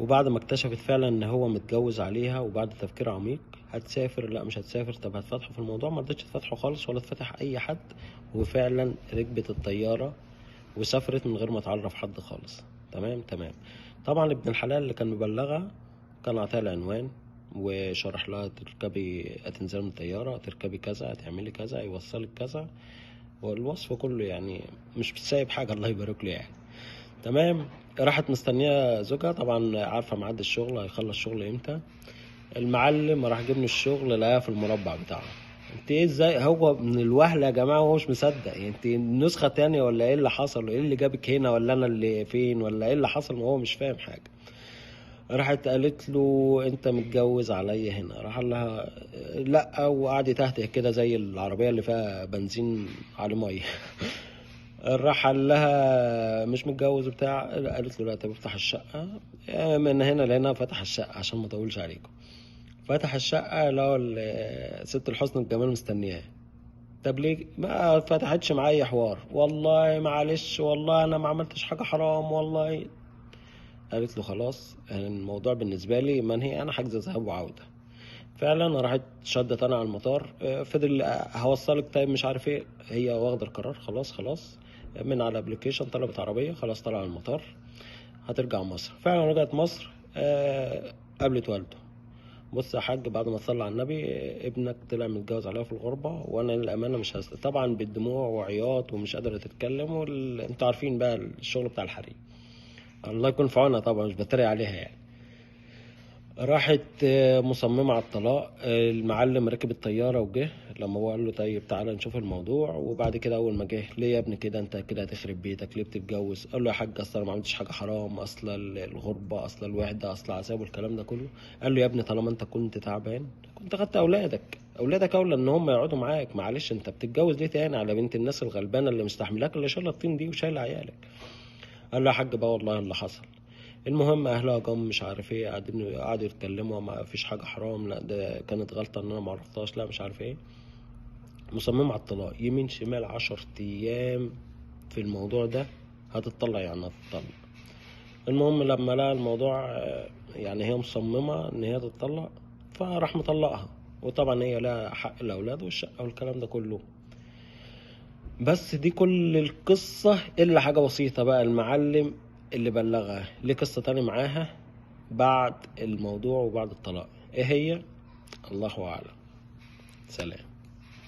وبعد ما اكتشفت فعلا ان هو متجوز عليها، وبعد تفكير عميق هتسافر، لا مش هتسافر، طب هتفتحوا في الموضوع، ما رضتش تفتحه خالص ولا تفتح اي حد، وفعلا ركبت الطيارة وسافرت من غير ما تعرف حد خالص. تمام تمام. طبعا ابن الحلال اللي كان مبلغها كان عطاها العنوان وشرح لها تركبي، هتنزلي من الطيارة تركبي كذا، هتعملي كذا، يوصلك كذا، والوصف كله يعني مش سايب حاجة، الله يبارك له يعني. تمام. راحت مستنية زوجها، طبعا عارفة ميعاد الشغل، هيخلص شغل امتى. المعلم راح جه من الشغل لقاها في المربع بتاعه. انت ايه، ازاي؟ هو من الوهلة يا جماعة هو مش مصدق، يعني انت نسخة تانية ولا ايه اللي حصل، ايه اللي جابك هنا، ولا انا اللي فين، ولا ايه اللي حصل، ما هو مش فاهم حاجة. راحت قالت له انت متجوز عليا هنا، راح قال لها لا، وقعد يتهته كده زي العربية اللي فيها بنزين على مية. راح قال لها مش متجوز بتاع، قالت له لا، طب افتح الشقة من هنا لهنا. فتح الشقة عشان ما اطولش عليكم، فتح الشقة لقوا ست الحسن الجمال مستنياه. طب ليه ما فتحتش معايا حوار؟ والله معلش، والله انا ما عملتش حاجة حرام والله. قالت له خلاص الموضوع بالنسبة لي منهي، انا حاجزة ذهاب وعودة. فعلا راحت شدت انا على المطار، فضل هوصلك طيب مش عارف ايه، هي واخده القرار خلاص خلاص من على application، طلبت عربية خلاص طلع على المطار هترجع مصر. فعلا رجعت مصر، قابلت والده. بص يا حاج، بعد ما صلى على النبي، ابنك طلع متجوز عليها في الغربة، وانا للأمانة مش طبعا بالدموع وعياط ومش قادرة تتكلم، انتوا عارفين بقى الشغل بتاع الحريم، الله يكون في عونها، طبعا مش بتريق عليها يعني. راحت مصممة على الطلاق. المعلم ركب الطيارة وجه، لما هو قال له طيب تعالى نشوف الموضوع. وبعد كده أول ما جه، ليه يا ابني كده، أنت كده هتخرب بيتك، ليه بتتجوز؟ قال له يا حاج أصل أنا ما عملتش حاجة حرام، أصل الغربة، أصل الوحدة، أصل العذاب والكلام ده كله. قال له يا ابني طالما أنت كنت تعبان كنت خدت أولادك، أولادك أولى إن هم يقعدوا معاك، معلش أنت بتتجوز ليه تاني على بنت الناس الغلبانة اللي مستحملاك، اللي شايلة الطين دي وشايلة عيالك. قال له يا حاج بقى والله اللي حصل. المهم اهلها جم مش عارف ايه، قعدوا يتكلموا ما فيش حاجة حرام، لا ده كانت غلطه ان انا ما عرفتهاش، لا مش عارف ايه. مصممه على الطلاق يمين شمال 10 ايام في الموضوع ده، هتطلع يعني هتطلع. المهم لما لقى الموضوع يعني هي مصممه ان هي تتطلق، فراح مطلقها، وطبعا هي لها حق الاولاد والشقه والكلام ده كله. بس دي كل القصة، الا حاجة بسيطة بقى، المعلم اللي بلغها ليه قصة تانية معاها بعد الموضوع وبعد الطلاق، ايه هي؟ الله اعلم. سلام.